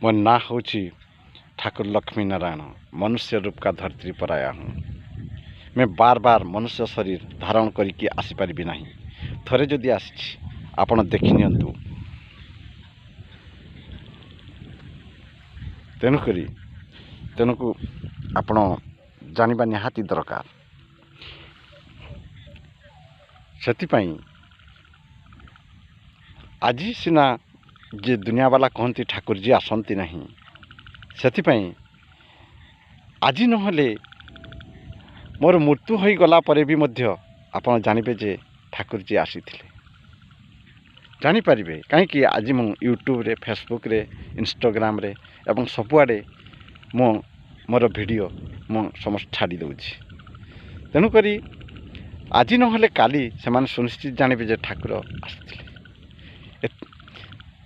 ମୋ ନାଁ ହେଉଛି ठाकुर लक्ष्मी नारायण। मनुष्य रूप का धरती पर आया हूँ। मैं बार बार मनुष्य शरीर धारण କରିକି ଆସିପାରିବି ନାହିଁ। ଥରେ ଯଦି ଆସିଛି, ଆପଣ ଦେଖିନିଅନ୍ତୁ। ତେଣୁକରି ତେଣୁକୁ ଆପଣ ଜାଣିବା ନିହାତି ଦରକାର। ସେଥିପାଇଁ ଆଜି ସିନା ଯେ ଦୁନିଆବାଲା କହନ୍ତି ଠାକୁରଜୀ ଆସନ୍ତି ନାହିଁ, ସେଥିପାଇଁ ଆଜି ନହେଲେ ମୋର ମୃତ୍ୟୁ ହୋଇଗଲା ପରେ ବି ମଧ୍ୟ ଆପଣ ଜାଣିବେ ଯେ ଠାକୁରଜୀ ଆସିଥିଲେ, ଜାଣିପାରିବେ। କାହିଁକି ଆଜି ମୁଁ ୟୁଟ୍ୟୁବରେ, ଫେସବୁକ୍ରେ, ଇନଷ୍ଟାଗ୍ରାମରେ ଏବଂ ସବୁଆଡ଼େ ମୁଁ ମୋର ଭିଡ଼ିଓ ମୁଁ ସମସ୍ତ ଛାଡ଼ି ଦେଉଛି। ତେଣୁକରି ଆଜି ନହେଲେ କାଲି ସେମାନେ ସୁନିଶ୍ଚିତ ଜାଣିବେ ଯେ ଠାକୁର ଆସିଥିଲେ।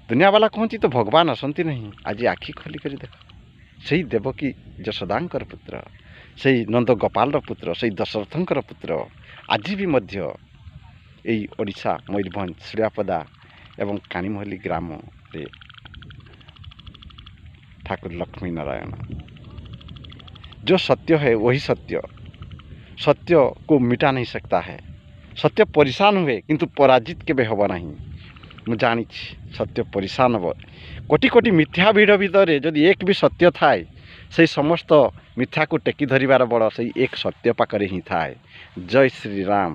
ଦୁନିଆବାଲା କହନ୍ତି ତ ଭଗବାନ ଆସନ୍ତି ନାହିଁ। ଆଜି ଆଖି ଖୋଲିକରି ଦେଖ, ସେଇ ଦେବକୀ ଯଶୋଦାଙ୍କର ପୁତ୍ର, ସେଇ ନନ୍ଦ ଗୋପାଳର ପୁତ୍ର, ସେଇ ଦଶରଥଙ୍କର ପୁତ୍ର ଆଜି ବି ମଧ୍ୟ ଏଇ ଓଡ଼ିଶା ମୟୂରଭଞ୍ଜ ଶିଳିଆପଦା ଏବଂ କାଣିମହଲି ଗ୍ରାମରେ ଠାକୁର ଲକ୍ଷ୍ମୀ ନାରାୟଣ। जो सत्य है वही सत्य, सत्य को मिटा नहीं सकता है। ସତ୍ୟ ପରିଶାନ ହୁଏ କିନ୍ତୁ ପରାଜିତ କେବେ ହେବ ନାହିଁ। ମୁଁ ଜାଣିଛି ସତ୍ୟ ପରିଶାନ ହେବ। କୋଟି କୋଟି ମିଥ୍ୟା ଭିଡ଼ ଭିତରେ ଯଦି ଏକ ବି ସତ୍ୟ ଥାଏ, ସେଇ ସମସ୍ତ ମିଥ୍ୟାକୁ ଟେକି ଧରିବାର ବଳ ସେଇ ଏକ ସତ୍ୟ ପାଖରେ ହିଁ ଥାଏ। ଜୟ ଶ୍ରୀରାମ।